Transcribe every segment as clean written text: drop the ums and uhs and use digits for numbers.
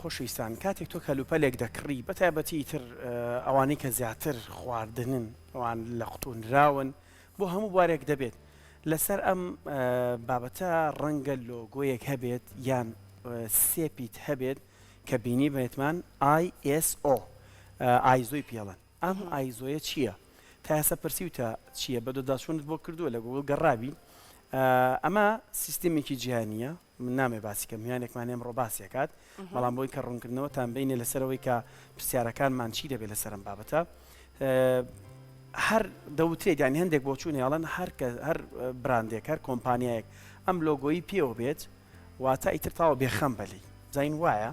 خۆشەویستان کاتێک تۆ کەلوپەلێک دەکڕی بە تایبەتی ئیتر ئەوانەی کە زیاتر خواردنن ئەوان لە قوتوو نراون بۆ هەموو بوارێک دەبێت لەسەر ئەم بابەتە ڕەنگە لۆگۆیەک هەبێت یان سێ پیت هەبێت کە بینیبێتمان ISO ئایزۆی پێڵن ئەم ئایزۆیە چییە؟ تا ئێستا پرسیوتە چییە؟ بەدواداچوونت بۆ کردووە لە گوگڵ گەڕابی؟ ئەمە سیستێمێکی جیهانییە من نامەوێ باسی کەم میوانێکمان ئێمڕۆ باسی ئەکات بەڵام بۆی کە ڕوونکردنەوەتان بینێ لەسەرەوەی کە پرسیارەکانمان چی دەبێت لەسەر ئەم بابەتە هەر دەوترێت یانی هەندێک بۆچوون هەیە ئەڵێن هەر کە هەر براندێک هەر کۆمپانیایەک ئەم لۆگۆیی پێوە بێت واتە ئیتر تاوە بێخەم بەلی زین وایە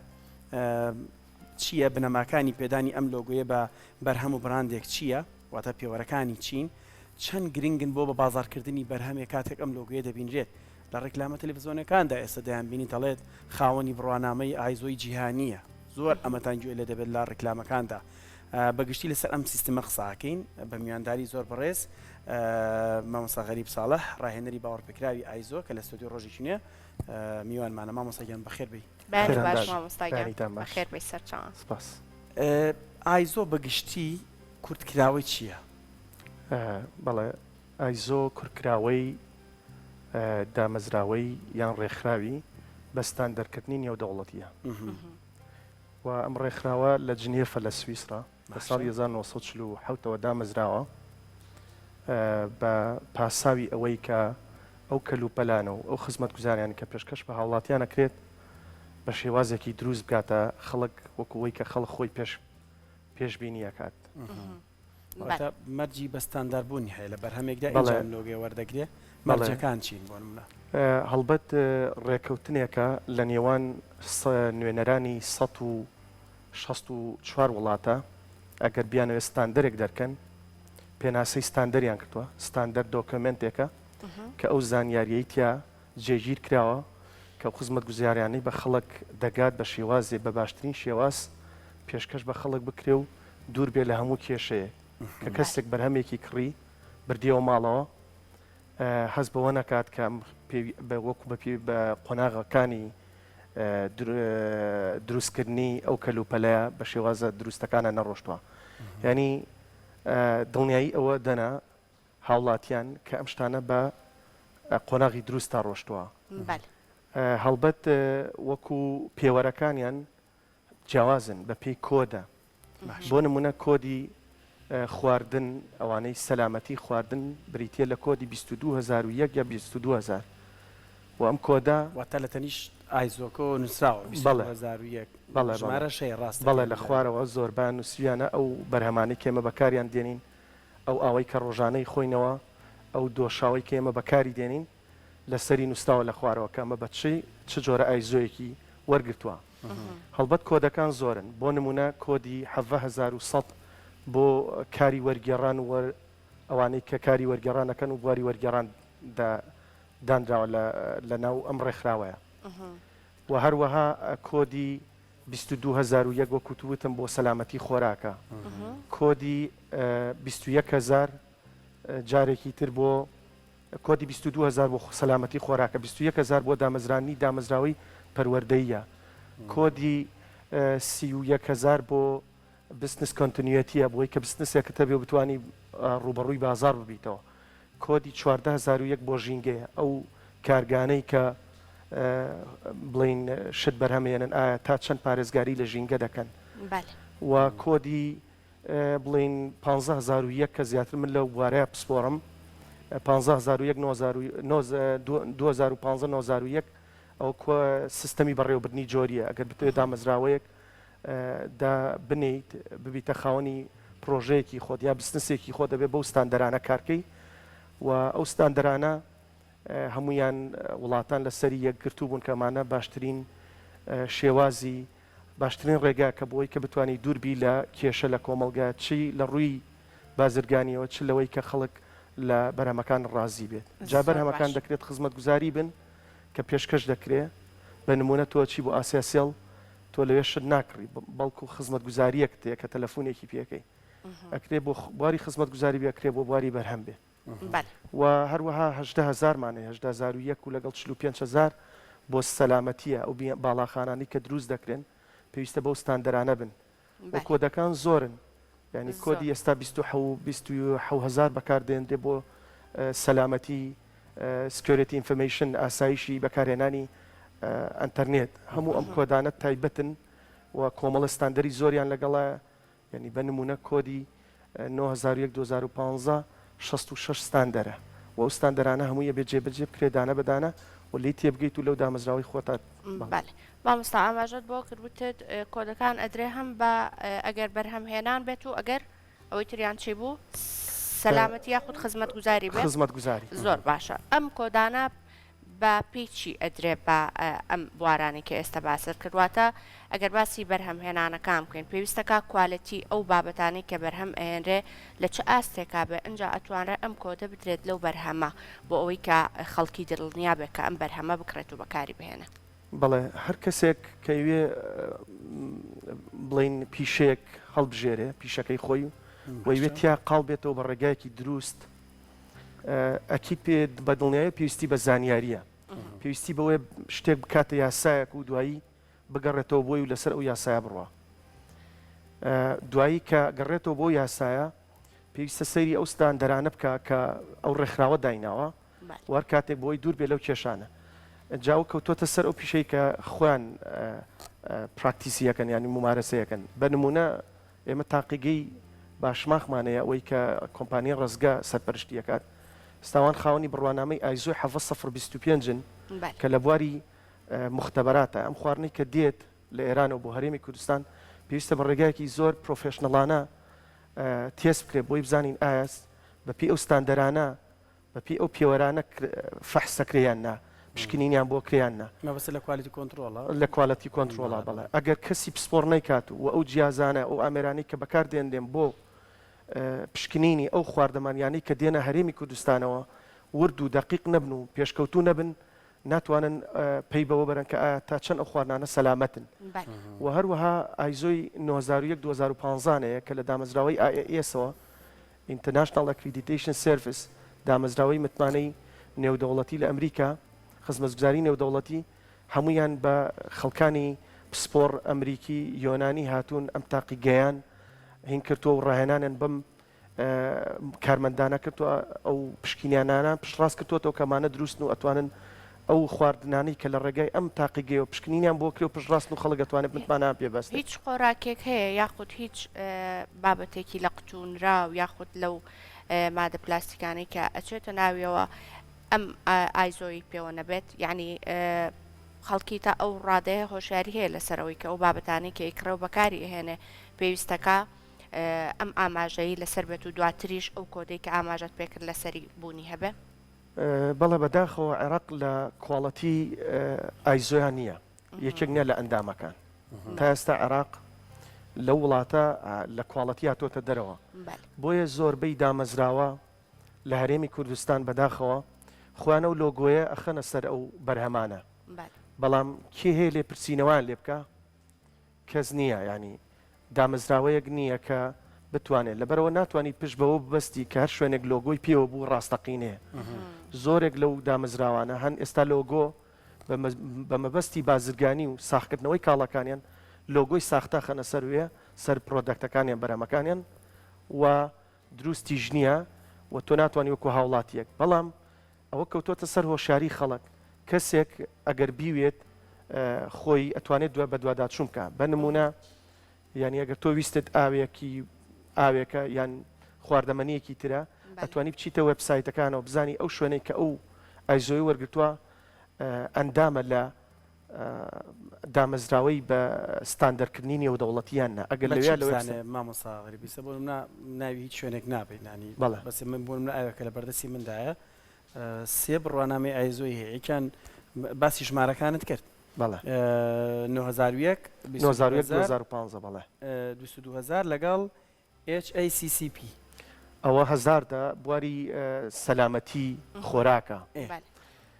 چییە بنەماکانی پێدانی ئەم لۆگۆیە بە بەرهەم و براندێک چییە واتە پێوەرەکانی چین چەند گرنگن بۆ بە بازاڕکردنی بەرهەمێک کاتێک ئەم لۆگۆیە دەبینرێت لە ڕیکلامە تەلەفزیۆنەکاندا ئێستا دەیانبینی دەڵێت خاوەنی بڕوانامەی ئایزۆی جیهانییە زۆر ئەمەتان گوێ لێ دەبێت لە ڕیکلامەکاندا بە گشتی لەسەر ئەم سیستمە قساکەین بە میوانداری زۆر بەڕێز مامۆستا غەریب ساڵح ڕاهێنەری باوەڕپێکراوی ئایزۆ کە لە ستۆدیۆ ڕۆژێکی نوێ میوانمانە مامۆستا گیان بەخێر بێی. بەیانی باش مامۆستا گیان بەخێر بێی سەرچاوان. سپاس. ئایزۆ بە گشتی کورتکراوەی چییە؟ بەڵێ ئایزۆ کورتکراوەی دامەزراوەی یان ڕێکخراوی بە ستاندەرکردنی نێودەوڵەتییە و ئەم ڕێکخراوە لە جنێفە لە سویسرا لە ساڵی 1947 ەوە دامەزراوە بە پاساوی ئەوەی کە ئەو کەلوپەلانە و ئەو خزمەتگوزاریانە کە پێشکەش بە هاوڵاتیان ئەکرێت بە شێوازێکی دروست بگاتە خەڵک وەکو ئەوەی کە خەڵک خۆی پێش پێشبینی ئەکات. واتە مەرجی بە ستاندار بوونی هەیە لە بەرهەمێکدا ئینجا ئەم لۆگۆیە وەردەگرێ، مەرجەکان چین بۆ نمونە؟ هەڵبەت ڕێکەوتنێکە لە نێوان نوێنەرانی 164 وڵاتە ئەگەر بیانەوێت ستاندەرێک دەرکەن پێناسەی ستاندەریان کردووە، ستاندەر دۆکۆمێنتێکە کە ئەو زانیاریەی تیا جێگیر کراوە کە ئەو خزمەتگوزاریانەی بە خەڵک دەگات بە شێوازێ بە باشترین شێواز پێشکەش بە خەڵک بکرێ و دوور بێ لە هەموو کێشەیەک کە کەسێک بەرهەمێکی کڕی بردیەوە ماڵەوە هەست بەوە نەکات کە وەکو بە پێی بە قۆناغەکانی دروستکردنی ئەو کەلوپەلەیە بە شێوازە دروستەکانە نەڕۆشتووە یعنی دڵنیایی ئەوە دەنا هاوڵاتیان کە ئەم شتانە بە قۆناغی دروستا ڕۆشتووە. هەڵبەت وەکو پێوەرەکانیان جیاوازن بە پێی کۆدە. بۆ نمونە کۆدی خواردن ئەوانەی سەلامەتی خواردن بریتیە لە کۆدی 22001 یا 22000 و ئەم کۆدە. واتە لە تەنیشت ئایزۆکەوە نوسراوە 22001 ژمارەش هەیە ڕاستە؟ بەڵێ لە خوارەوە زۆربەیان نوسیویانە ئەو بەرهەمانەی کە ئێمە بەکاریان دێنین ئەو ئاوەی کە ڕۆژانەی خۆینەوە، ئەو دۆشاوەی کە ئێمە بەکاری دێنین، لەسەری نووسراوە لە خوارەوە کە ئەمە بە چ چ جۆرە ئایزۆیەکی وەرگرتووە. هەڵبەت کۆدەکان زۆرن، بۆ نموونە کۆدی 17100 بۆ کاری وەرگێڕان و ئەوانەی کە کاری وەرگێڕان ئەکەن و بواری وەرگێڕان دا دانراوە لە لە ناو ئەم ڕێکخراوەیە و هەروەها کۆدی 22001 وەکو وتم بۆ سەلامەتی خۆراکە کۆدی 21000 جارێکی تر بۆ کۆدی 22000 بۆ سەلامەتی خۆراکە 21000 بۆ دامەزرانی دامەزراوەی پەروەردەییە کۆدی 31000 بۆ business continuity یە بۆی کە بزنسێکت هەبێ و بتانی ڕووبەڕووی بازار ببیتەوە کۆدی 14001 بۆ ژینگەیە ئەو کارگانەی کە بڵین شت بەرهەمێنن ئایا تا چەند پارێزگاری لە ژینگە دەکەن و کۆدی بڵین 15001 کە زیاتر من لەو بوارەیە پسپۆڕم 15001 2015 9001 ئەو سیستەمی بەڕێوەبردنی جۆریە ئەگەر بتەوێت دامەزراوەیەک دا بنێیت ببیتە خاوەنی پرۆژەیەکی خۆت یا بزنسێکی خۆت دەبێت بەو ستاندەرانە کارکەی و ئەو ستاندەرانە هەمویان وڵاتان لەسەری یەکگرتوو بوون کە ئەمانە باشترین شێوازی باشترین ڕێگا کە بۆی کە بتانی دووربی لە کێشە لە کۆمەڵگا چی لە ڕووی بازرگانیەوە چ لەوەی کە خەڵک لە بەرهەمەکان ڕازی بێت جا بەرهەمەکان دەکرێت خزمەتگوزاری بن کە پێشکەش دەکرێ بە نمونە تۆ چی بۆ ئاسیا سێڵ تۆ لەوێ شت ناکڕی بەڵکو خزمەتگوزاریەکت هەیە کە تەلەفونێکی پێکەی ئەکرێ بۆ بواری خزمەتگوزاری بێ ئەکرێ بۆ بواری بەرهەم بێت و هەروەها 18 هەزارمان هەیە 18001 و لەگەڵ 45 هەزار بۆ سەلامەتیە ئەو باڵاخانانەی کە دروست دەکرێن. پێویستە بەو ستاندەرانە بن و کۆدەکان زۆرن یانی کۆدی ئێستا 27000 بەکار دێنرێ بۆ سەلامەتی security information ئاسایشی بەکارهێنانی ئەنتەرنێت هەموو ئەم کۆدانە تایبەتن و کۆمەڵە ستاندەری زۆریان لەگەڵە یانی بە نموونە کۆدی 9001 2015 66 ستاندەرە و ئەو ستاندەرانە هەمووی ئەبێ جێبەجێ بکرێ دانە بە دانە و لێی تێبگەیت و لەو دامەزراوەی خۆتا بەڵێ. بەڵێ مامۆستا ئاماژەت بۆ کرد وتت کۆدەکان ئەدرێ هەم بە ئەگەر بەرهەم هێنان بێت و ئەگەر ئەوەی تریان چی بوو سەلامەتی یاخود خزمەتگوزاری بێت خزمەتگوزاری. زۆر باشە ئەم کۆدانە بە پێی چی ئەدرێ بە ئەم بوارانەی کە ئێستا باست کرد؟ واتە ئەگەر باسی بەرهەمهێنانەکان بکەین پێویستەکا quality ئەو بابەتانەی کە بەرهەم ئەهێنرێ لە چ ئاستێکا بێ ئنجا ئەتوانرێ ئەم کۆدە بدرێت لەو بەرهەمە بۆ ئەوەی کە خەڵکی دڵنیا بێ کە ئەم بەرهەمە بکڕێت و بەکاری بهێنێ. بەڵێ هەر کەسێک کە ئەیوێ بڵێین پیشەیەک هەڵبژێرێ پیشەکەی خۆی و ئەیوێ تیا قاڵ بێتەوە بە ڕێگایەکی دروست ئەکید پێ بە دڵنیایی پێویستی بە زانیارییە، پێویستی بەوەیە شتێک بکاتە یاسایەک و دوایی بگەڕێتەوە بۆی و لەسەر ئەو یاسایە بڕوا. دوایی کە گەڕێتەوە بۆ یاسایە پێویستە سەیری ئەو ستاندەرانە بکە کە ئەو ڕێکخراوە دایناوە و هەر کاتێک بۆی دوور بێ لەو کێشانە. جا ئەو کەوتۆتە سەر ئەو پیشەی کە خۆیان practice ی ئەکەن یانی مومارەسەی ئەکەن. بە نموونە ئێمە تاقیگەی باشماخمان هەیە ئەوەی کە کۆمپانیای ڕەزگە سەرپەرشتی ئەکات ستاوان خاوەنی بڕوانامەی ئایزۆی 17025 ن کە لە بواری موختەبەراتە ئەم خواردنەی کە دێت لە ئێرانەوە بۆ هەرێمی کوردستان پێویستە بە ڕێگایەکی زۆر professional انە تێست بکرێت بۆی بزانین ئایا بەپێی ئەو ستاندەرانە بەپێی ئەو پێوەرانە فەحس ئەکرێ یان نا، پشکنینیان بۆ ئەکرێ یان نا. مەبەستت لە quality control ە؟ لە quality control ە بەڵێ. ئەگەر کەسی پسپۆڕ نەیکات و ئەو جیازانە، ئەو ئامێرانەی کە بەکار دێنرێن بۆ پشکنینی ئەو خواردەمانیانەی کە دێنە هەرێمی کوردستانەوە ورد و دەقیق نەبن و پێشکەوتوو نەبن، ناتوانن پەی بەوە بەرن کە ئایا تا چەند ئەو خواردنانە سەلامەتن. و هەروەها ئایزۆی 9001 2015 هەیە کە لە دامەزراوەی IAS ەوە International Accreditation Service، دامەزراوەی متمانەی نێودەوڵەتی لە ئەمریکا، خزمەتگوزاری نێودەوڵەتی، هەموویان بە خەڵکانی پسپۆڕ ئەمریکی، یۆنانی هاتوون ئەم تاقیگەیان هین کردووە و ڕاهێنانیان بەم کارمەندانە کردووە، ئەو پشکینیانانە پشتڕاست کردووەتەوە کە ئەمانە دروستن و ئەتوانن ئەو خواردنانەی کە لە ڕێگای ئەم تاقیگەیەوە پشکنینیان بۆ کرێ و پشتڕاستن و خەڵک ئەتوانێت متمانەیان پێ بەستێت. هیچ خۆراکێک هەیە یاخود هیچ بابەتێکی لە قوتوونراو یاخود لەو مادە پلاستیکانەی کە ئەچێتە ناویەوە ئەم ئایزۆی پێوە نەبێت یعنی خەڵکی تا ئەو ڕادەیە هۆشیاری هەیە لەسەرەوەی کە ئەو بابەتانەی کە ئیکڕێ و بەکاری ئەهێنێ پێویستەکە ئەم ئاماژەی لەسەر بێت و دواتریش ئەو کۆدەی کە ئاماژەت پێکرد لەسەری بوونی هەبێ؟ بەڵێ بەداخەوە عێراق لە quality ئایزۆیا نییە یەکێک نییە لە ئەندامەکان تا ئێستا عێراق لەو وڵاتە لە quality هاتۆتە دەرەوە بۆیە زۆربەی دامەزراوە لە هەرێمی کوردستان بەداخەوە خۆیان ئەو لۆگۆیە ئەخەنە سەر ئەو بەرهەمانە بەڵام کێ هەیە لێپرسینەوەیان لێ بکا کەس نییە یانی دامەزراوەیەک نییە کە بتوانێت لەبەرئەوە ناتوانیت پشت بەوە ببەستی کە هەر شوێنێک لۆگۆی پێوە بوو ڕاستەقینەیە زۆرێک لەو دامەزراوانە هەن ئێستا لۆگۆ بە مەبەستی بازرگانی و ساخکردنەوەی کاڵاکانیان لۆگۆی ساختە خەنە سەر وێ سەر product ەکانیان بەرهەمەکانیان و دروستیش نییە و تۆ ناتوانانی وەکو هاوڵاتیەک بەڵام ئەوە کەوتۆتە سەر هۆشیاری خەڵک کەسێک ئەگەر بیوێت خۆی ئەتوانێت دوای بەدواداچوون بکە بە نمونە یانی ئەگەر تۆ ویستت ئاوێکی ئاوێکە یان خواردەمەنیەکی ترە ئەتوانی بچیتە وێبسایتەکانەوە بزانی ئەو شوێنەی کە ئەو ئایزۆی وەرگتووە ئەندامە لە دامەزراوەی بە ستاندەرکردنی نێودەوڵەتی یان نا ئەگەر لەوێ لە وێبسایت. مامۆستا غەریب ئیستا بۆ نمونە ناوی هیچ شوێنێک نابەین یانی بەس من بۆ نمونە ئاوێکە لە بەردەستی مندایە سێ بڕوانامەی ئایزۆی هەیە یەکیان باسی ژمارەکانت کرد بەڵێ. 9001 9001 2015 بەڵێ. 22000 لەگەڵ HACCP. ئەوە هەزاردە بواری سەلامەتی خۆراکە.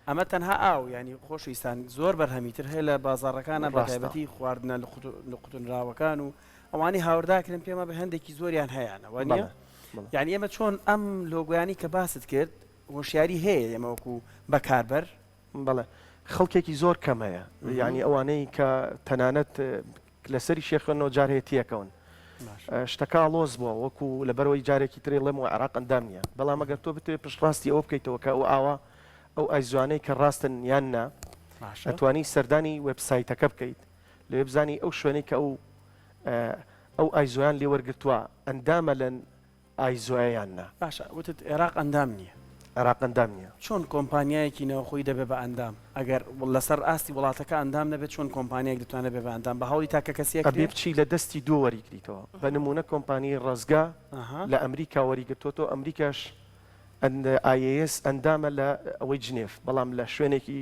ئەمە تەنها ئاو یانی خۆشەویستان زۆر بەرهەمی تر هەیە لە بازاڕەکانە بەتایبەتی خواردنە لقوتنراوەکان و ئەوانەی هاورداکرێن پێمە بە هەندێکی زۆریان هەیانە وانیە یانی ئێمە چۆن ئەم لۆگۆیانی کە باست کرد هۆشیاری هەیە ئێمە وەکو بەکاربەر؟ بەڵێ خەڵکێکی زۆر کەم هەیە یانی ئەوانەی کە تەنانەت. لەسەری شێخوێنەوە جار هەیە تێکەون شتەکە ئاڵۆز بووە وەکو لەبەرەوەی جارێکی تری ڵێم و عێراق ئەندام نییە بەڵام ئەگەر تۆ بتەوێت پشتڕاستی ئەوە بکەیتەوە کە ئەو ئاوا ئەو ئایزۆانەی کە ڕاستن یان نا ئەتوانی سەردانی وێبسایتەکە بکەیت لەوێ بزانی ئەو شوێنەی کە ئەو ئەو ئایزۆیان لێ وەرگرتووە ئەندامە لە ئایزۆیە یان نا. باشە وتت عێراق ئەندام نییە. عێراق ئەندام نییە. چۆن کۆمپانیایەکی ناوخۆیی دەبێت بە ئەندام؟ ئەگەر لەسەر ئاستی وڵاتەکە ئەندام نەبێت چۆن کۆمپانیایەک دەتوانێت بێت بە ئەندام؟ بە هەوڵی تاکەکەسی ئەبێ ئەکرێ؟ بچی لە دەستی دوو وەریگریتەوە. بە نموونە کۆمپانیای ڕەزگا لە ئەمریکا وەریگرتووەتەوە، ئەمریکاش IAS ئەندامە لە ئەوەی جنێف، بەڵام لە شوێنێکی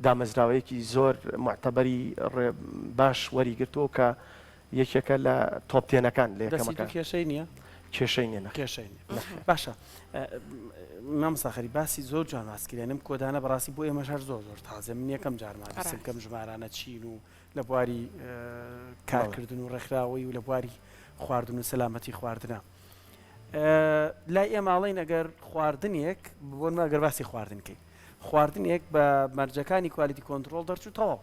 دامەزراوەیەکی زۆر موعتەبەری باش وەریگرتووە کە یەکێکە لە top ten ەکان لە دەستی یەکەمەکان. دوو کێشەی نییە؟ کێشەی نییە نەخێر. کێشەی نییە. نەخێر. باشە مامۆستا خەریب باسی زۆر جوان باس کرد یانی ئەم کۆدانە بەڕاستی بۆ ئێمەش هەر زۆر زۆر تازەیە من یەکەم جارمە بیستم کەم ژمارانە چین و لە بواری کارکردن و ڕێکخراوەی و لە بواری خواردن و سەلامەتی خواردنە. لای ئێمە ئەڵێن ئەگەر خواردنێک بۆ نمونە ئەگەر باسی خواردن کەین خواردنێک بە مەرجەکانی quality control دەرچوو تەواو.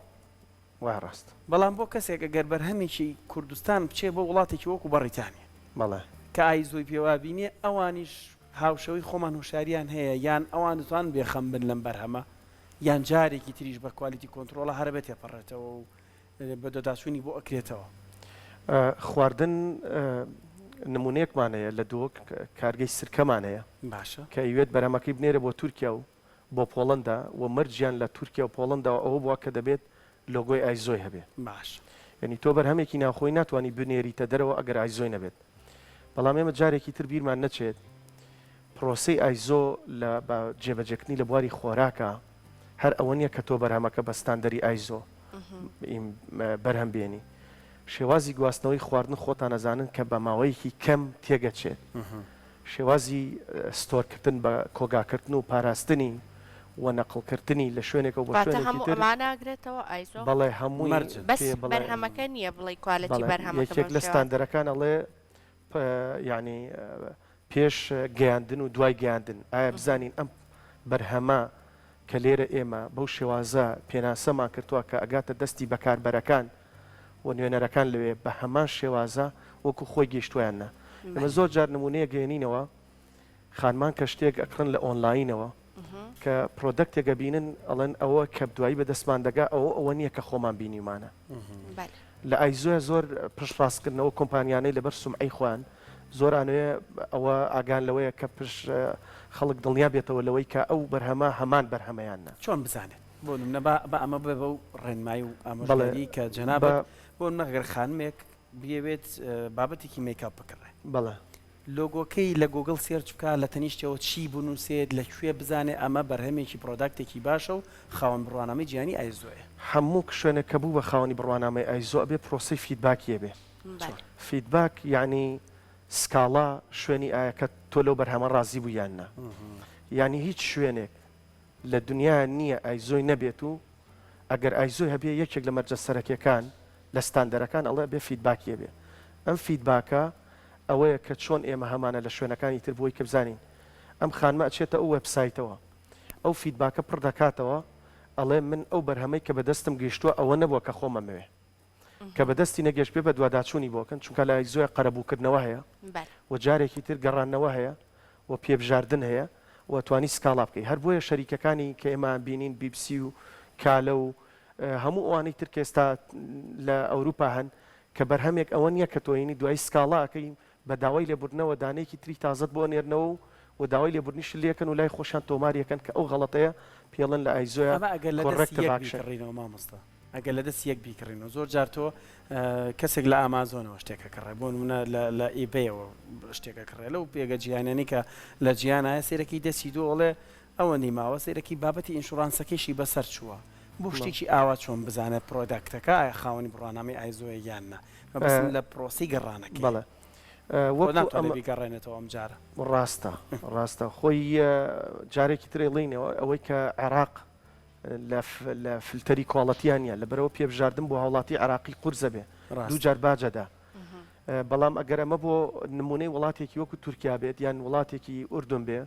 وایە ڕاست. بەڵام بۆ کەسێک ئەگەر بەرهەمێکی کوردستان بچێ بۆ وڵاتێکی وەکو بەڕیتانیا. بەڵێ. کە ئایزۆی پێوە بینێ ئەوانیش هاوشێوەی خۆمان هۆشیاریان هەیە یان ئەوان دەتوانن بێ خەم بن لەم بەرهەمە یان جارێکی تریش بە quality control ە هەرەبێ تێپەڕێتەوە و بەدواداچوونی بۆ ئەکرێتەوە. خواردن نمونەیەکمان هەیە لە دهۆک کارگەی سرکەمان هەیە باشە. کە ئەیوێت بەرهەمەکەی بنێرێ بۆ تورکیا و بۆ پۆڵەندا و مەرجیان لە تورکیا و پۆڵەنداوە ئەوە بووە کە دەبێت لۆگۆی ئایزۆی هەبێ. باشە. یەنی تۆ بەرهەمێکی ناوخۆی ناتوانی بنێریتە دەرەوە ئەگەر ئایزۆی نەبێت. بەڵام ئێمە جارێکی تر بیرمان نەچێت پرۆسەی ئایزۆ لە بە جێبەجێکردنی لە بواری خۆراکا هەر ئەوە نییە کە تۆ بەرهەمەکە بە ستاندەری ئایزۆ بەرهەم بێنی. شێوازی گواستنەوەی خواردن خۆتان ئەزانن کە بە ماوەیەکی کەم تێگەچێت. شێوازی store کردن بە کۆگاکردن و پاراستنی و نەقڵکردنی لە شوێنێکەوە بۆ واتە شوێنێکی هەموو تر. ئەمانە ئەگرێتەوە ئایزۆ؟ بەڵێ هەمووی مەرجن. بەس پێ بڵێ بەرهەمەکە نییە بڵێی quality بەڵێ بەرهەمەکە یەکێک بەم لە شێوازە. ستاندەرەکان ئەڵێ پ یانی پێش گەیاندن و دوای گەیاندن ئایا بزانین ئەم بەرهەمە کە لێرە ئێمە بەو شێوازە پێناسەمان کردوە کە ئەگاتە دەستی بەکاربەرەکان و نوێنەرەکان لەوێ بە هەمان شێوازە وەکو خۆی گەیشتوە یان نا ئێمە زۆر جار نمونەیەک گەێنینەوە خانمان کە شتێک ئەکڕن لە ئۆنلاینەوە کە product ێک ئەبینن ئەڵێن ئەوە کە دوایی بە دەستمان دەگا ئەوە ئەوە نییە کە خۆمان بینیومانە. لە ئایزۆیا زۆر پشتڕاستکردنەوە کۆمپانیانەی لەبەر سومعەی خۆیان زۆر ئانەوێ ئەوە ئاگان لەوەیە کە پش خەڵک دڵنیا بێتەوە لەوەی کە ئەو بەرهەمە هەمان بەرهەمە یان نا. چۆن بزانێت؟ بۆ نمونە با با ئەمە ببێ بەو ڕێنمایی و بەڵێ ئامۆژگاری کە بە جەنابت بۆ نمونە گەر خانمێک بیەوێت بابەتێکی makeup بکڕێ. بەڵێ. لۆگۆکەی لە گوگڵ search بکا لە تەنیشتەوە چی بنوسێت لە کوێ بزانێ ئەمە بەرهەمێکی product ێکی باشە و خاوەن بڕوانامەی جیهانی ئایزۆیە. هەموو شوێنێک کە بوو بە خاوەنی بڕوانامەی ئایزۆ ئەبێ پرۆسەی feedback ی هەبێ. چۆن؟ feedback یانی سکاڵا شوێنی ئایا کە تۆ لەو بەرهەمە ڕازی بووی یان نا. یانی هیچ شوێنێک لە دنیا نییە ئایزۆی نەبێت و ئەگەر ئایزۆی هەبێ یەکێک لە مەرجە سەرەکیەکان لە ستاندەرەکان ئەڵێ ئەبێ feedback ی هەبێ. ئەم feedback ە ئەوەیە کە چۆن ئێمە هەمانە لە شوێنەکانی تر بۆی کە بزانین ئەم خانمە ئەچێتە ئەو وێبسایتەوە ئەو feedback ە پڕ دەکاتەوە ئەڵێ من ئەو بەرهەمەی کە بەدەستم گەیشتووە ئەوە نەبووە کە خۆم ئەمەوێ کە بەدەستی نەگەشت بێ بەدواداچوونی بۆ کەن چونکە لە ئایزۆیا قەرەبووکردنەوە هەیە و جارێکی تر گەڕاندنەوە هەیە و پێبژاردن هەیە و توانی سکاڵا بکەی هەر بۆیە شەریکەکانی کە ئێمە بینین بیبسی و کالە و هەموو ئەوانەی تر کە ئێستا لە ئەوروپا هەن کە بەرهەمێک ئەوە نیە کە تۆ هینی دوایی سکاڵا ئەکەی بە داوای لێبوردنەوە دانەیەکی تری تازەت بۆ ئەنێرنەوە و و داوای لێبوردنیشت لێ ئەکەن و لای خۆشیان تۆماری ئەکەن کە ئەو غەڵەتەیە پێڵێن لە ئایزۆیا ئەمە ئەگەر لە دەستی corrective یەک action. بیکڕینەوە مامۆستا ئەگەر لە دەستی یەک بیکڕینەوە زۆر جار تۆ کەسێک لە ئامازۆنەوە شتێک ئەکڕێ بۆ نمونە لە لە ئیبەیەوە شتێک ئەکڕێ لەو پێگە جیهانیانەی کە لە جیهانایە سەیرەکەی دەستی دوو ئەڵێ ئەوەندەی ماوە سەیرەکەی بابەتی insurance ەکەیشی بەسەر چووە بۆ شتێکی ئاوا چۆن بزانێت product ەکە ئایا خاوەنی بڕوانامەی ئایزۆیە یان نا مەبەستم لە پرۆسەی گەڕانەکەیە. بەڵێ خۆ وەکو ناتوانێت ئەمە بیگەڕێنێتەوە ئەم جارە. ڕاستە ڕاستە خۆی جارێکی تر ئەیڵێینەوە ئەوەی کە عێراق لە لە فلتەری quality یا نییە لەبەرئەوە پێبژاردن بۆ هاوڵاتی عێراقی قورس ئەبێ ڕاستە. دووجار باج ئەدا بەڵام ئەگەر ئەمە بۆ نمونەی وڵاتێکی وەکو تورکیا بێت یان وڵاتێکی ئوردن بێ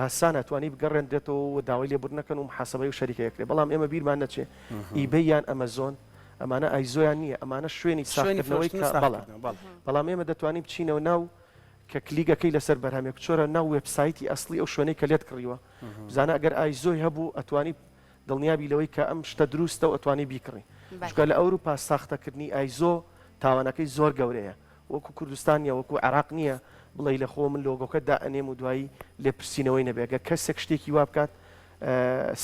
ئاسانە توانی بگەڕێندرێتەوە و داوای لێبوردن نەکەن و محاسبەی و شەریکە یەکرێ بەڵام ئێمە بیرمان نەچێ ئیبەی یان ئەمەزۆن. ئەمانە ئایزۆیان نییە ئەمانە شوێنی شوێنی ساغکردنەوەی فرۆشتن و کە بەڵێ ساغکردنەوە بەڵێ. بەڵام ئێمە دەتوانین بچینەوە ناو کە کلیک ئەکەی لەسەر بەرهەمێک بچۆرە ناو وێبسایتی ئەسڵی ئەو شوێنەی کە لێت کڕیوە بزانە ئەگەر ئایزۆی هەبوو ئەتوانی دڵنیابی لەوەی کە ئەم شتە دروستە و ئەتوانی بیکڕی چونکە لە ئەوروپا ساختەکردنی ئایزۆ تاوانەکەی زۆر گەورەیە وەکو کوردستان نیە وەکو عێراق نیە بڵێی لە خۆ من لۆگۆکە دائەنێم و دوایی لێپرسینەوەی نەبێ گەر کەسێک شتێکی وا بکات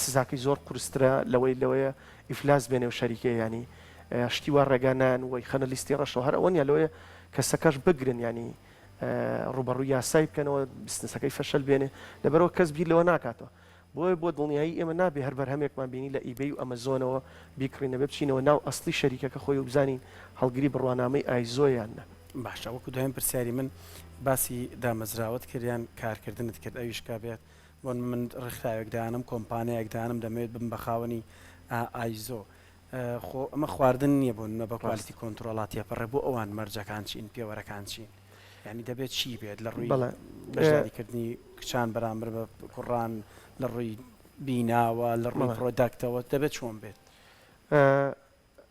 سزاکەی زۆر قورسترە لەوەی لەوەیە ئیفلاس بێنێ و شەریکەیە یانی شتی وا ڕێگا نایەن و ئەیخەنە لیستی ڕەشەوە هەر ئەوە نیە لەوەیە کەسەکەش بگرن یانی ڕووبەڕووی یاسای بکەنەوە بزنسەکەی فەشەل بێنێ لەبەرئەوە کەس بیر لەوە ناکاتەوە بۆیە بۆ دڵنیایی ئێمە نابێ هەر بەرهەمێکمان بینی لە ئیبەی و ئەمەزۆنەوە بیکڕین دەبێ بچینەوە ناو ئەسڵی شەریکەکە خۆی و بزانین هەڵگری بڕوانامەی ئایزۆیە یان نا. باشە وەکو دوایین پرسیاری من باسی دامەزراوەت کرد یان کارکردنت کرد ئەویش کە بێت بۆ من ڕێکخراوێک دانم کۆمپانیایەک دانم دەمەوێت ببم بە خاوەنی ئایزۆ خۆ ئەمە خواردن نییە بۆ نمە بە quality control ا تێپەڕێ بۆ ئەوان مەرجەکان چین پێوەرەکان چین یعنی دەبێت چی بێت لە ڕووی بەشداریکردنی کچان بەرامبەر بە کوڕان لە ڕووی بیناوە لە ڕووی product ەوە دەبێت چۆن بێت؟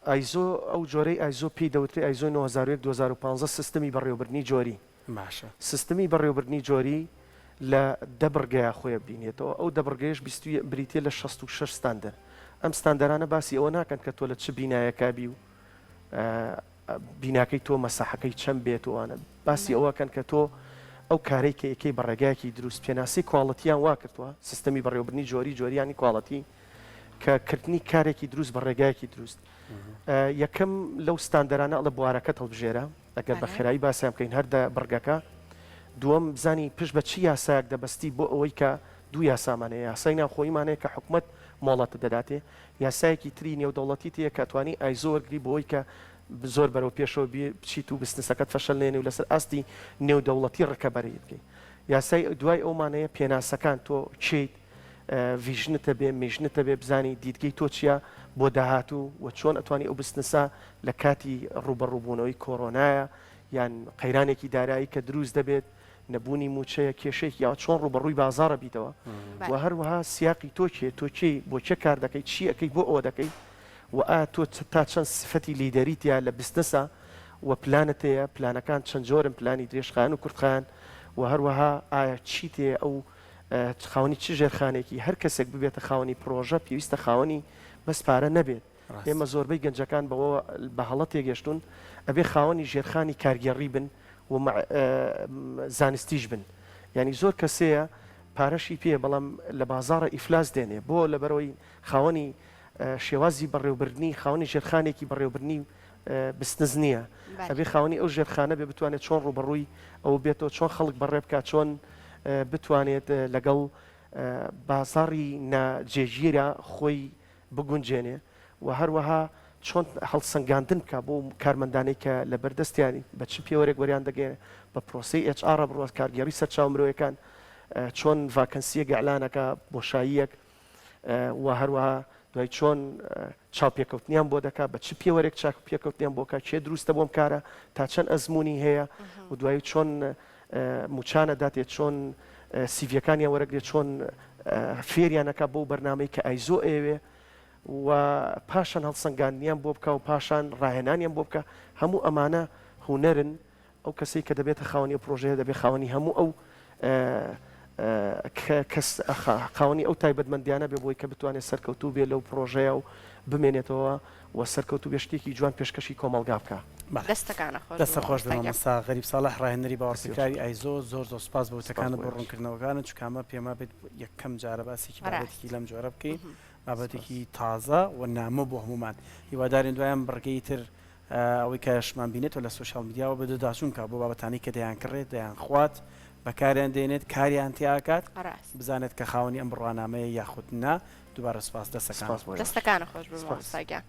ئایزۆ، ئەو جۆرەی ئایزۆ پێی دەوترێ ئایزۆ 9001 2015 سیستمی بەڕێوەبردنی جۆری. باشە. سیستمی بەڕێوەبردنی جۆری لە دە بڕگەیا خۆی ئەبینێتەوە، ئەو دە بڕگەیەش بریتیە لە 66 ستاندەر. ئەم ستاندەرانە باسی ئەوە ناکەن کە تۆ لە چ بینایەکا بی و بیناکەی تۆ مەساحەکەی چەند بێت و ئەوانە. باسی ئەوە ئەکەن کە تۆ ئەو کارەی کە ئەیکەی بە ڕێگایەکی دروست پێناسەی quality یان وا کردوە، سیستمی بەڕێوەبردنی جۆری، جۆری یانی quality، کە کردنی کارێکی دروست بە ڕێگایەکی دروست. یەکەم لەو ستاندەرانە ئەڵێ بوارەکەت هەڵبژێرە، ئەگەر بە خێرایی باسیان بکەین هەر دە بڕگەکە. دووەم بزانی پشت بە چ یاسایەک دەبەستی بۆ ئەوەی کە دوو یاسامان هەیە، یاسای ناوخۆییمان هەیە کە حکومەت مۆڵەتت دەداتێ، یاسایەکی تری نێودەوڵەتیت هەیە کە ئەتوانی ئایزۆ وەرگری بۆ ئەوەی کە زۆر بەرەو پێشەوە بچیت و بزنسەکەت فەشەل نەیەنی و لەسەر ئاستی نێودەوڵەتی ڕکەبەریت بکەی. یاسای دوای ئەومان هەیە پێناسەکان تۆ کێیت، vision ت هەبێ mission ت هەبێ بزانی دیدگەی تۆ چیە بۆ داهاتوو و چۆن ئەتوانی ئەو بزنسە لە کاتی ڕووبەڕووبوونەوەی کۆرۆنایە یان قەیرانێکی دارایی کە دروست دەبێت نەبوونی مووچەیە کێشەیەکی یاوە چۆن ڕووبەڕووی بازاڕە بیتەوە و هەروەها سیاقی تۆ کێ تۆ کێی بۆ کێ کار دەکەی چی ئەکەی بۆ ئەوە دەکەی و ئایا تۆ تا چەند سفەتی leader یت یا لە بزنسە و پلانت هەیە پلانەکان چەند جۆرن پلانی درێژخایەن و کورتخایەن و هەروەها ئایا چیت هەیە ئەو خاوەنی چ ژێرخانێکی، هەر کەسێک ببێتە خاوەنی پڕۆژە پێویستە خاوەنی بەس پارە نەبێت، ئێمە زۆربەی گەنجەکان بەوە بە هەڵە تێگەشتوون ئەبێ خاوەنی ژێرخانی کارگێڕی بن و زانستیش بن، یانی زۆر کەسەیە پارەشی پێیە بەڵام لە بازاڕە ئیفلاس دێنێ، بۆ لەبەرئەوەی خاوەنی شێوازی بەڕێوبردنی خاوەنی ژێرخانێکی بەڕێوبردنی بزنس نییە، ئەبێ خاوەنی ئەو ژێرخانە بێ بتوانێت چۆن ڕووبەڕووی ئەوە بێتەوە، چۆن خەڵک بەڕێ بکات، چۆن بتوانێت لەگەڵ بازاڕی ناجێگیرا خۆی بگونجێنێ و هەروەها چۆن هەڵسەنگاندن بکات بۆ کارمەندانەی کە لەبەردەستیانی بە چ پێوەرێک وەریان دەگەیەنێ، بە پرۆسەی HR بڕوات، کارگێڕی سەرچاوە مرۆیەکان چۆن vacancy یەک ئیعلان ئەکا، بۆشاییەک و هەروەها دوای چۆن چاوپێکەوتنیان بۆ دەکات، بە چ پێوەرێک چاوپێکەوتنیان بۆ کات، کێ دروستە بۆم کارە، تا چەند ئەزموونی هەیە و دوایی چۆن مووچان ئەداتێ، چۆن سیڤیەکانیان وەرەگرێ، چۆن فێریان ئەکا بەو بەرنامەی کە ئایزۆ ئەیەوێ و پاشان هەڵسەنگاندنیان بۆ بکا و پاشان ڕاهێنانیان بۆ بکا، هەموو ئەمانە هونەرن ئەو کەسەی کە دەبێتە خاوەنی ئەو پرۆژەیە دەبێت خاوەنی هەموو ئەو کەس خاوەنی ئەو تایبەتمەندیانە بێ بۆی کە بتوانێت سەرکەوتوو بێ لەو پرۆژەیە و بمێنێتەوە و سەرکەوتوو بێ شتێکی جوان پێشکەشی کۆمەڵگا بکا. بەڵێ. دەستەکانە خۆش بێ دەستت خۆش بێ مامۆستا گیان. مامۆستا غەریب ساڵح ڕاهێنەری دەستی باوەڕپێکراوی ئایزۆ زۆر زۆر سوپاس بۆ سپاس وتەکانت بۆ بۆ ئێوەش. ڕوونکردنەوەکانت چونکە ئەمە پێم وابێت یەکەم جارە باسێکی ڕاست. بابەتێکی لەم جۆرە بکەین سپاس. بابەتێکی تازە و نامۆ بۆ هەموومان هیوادارین دوایان بڕگەی تر ئەوەی کە شمان بینێتەوە لە social media وە بەدواداچوون کا بۆ بابەتانەی کە دەیانکڕێت دەیانخوات بەکاریان دێنێت کاریان تێئەکات ڕاست. بزانێت کە خاوەنی ئەم بڕوانامەیە یاخود نا دووبارە سوپاس دەستەکانت سپاس بۆ خۆش. ئێوەش. دەستەکانت خۆش بێ سپاس. مامۆستا گیان.